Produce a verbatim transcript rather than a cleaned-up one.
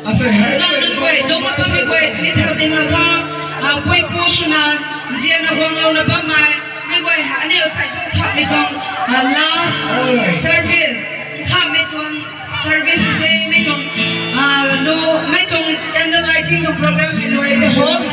Zang nunc guay, dungc ma bammei guay, ni thau ding la tha, a, pui pu swna, nzianna guanglouna bammei, mei guay ha, aniu sai tu khamei tuang, a, last service, khamei tuang service tei, mei tuang, a, lu, mei tuang candle lighting tuang program tei lu e the whole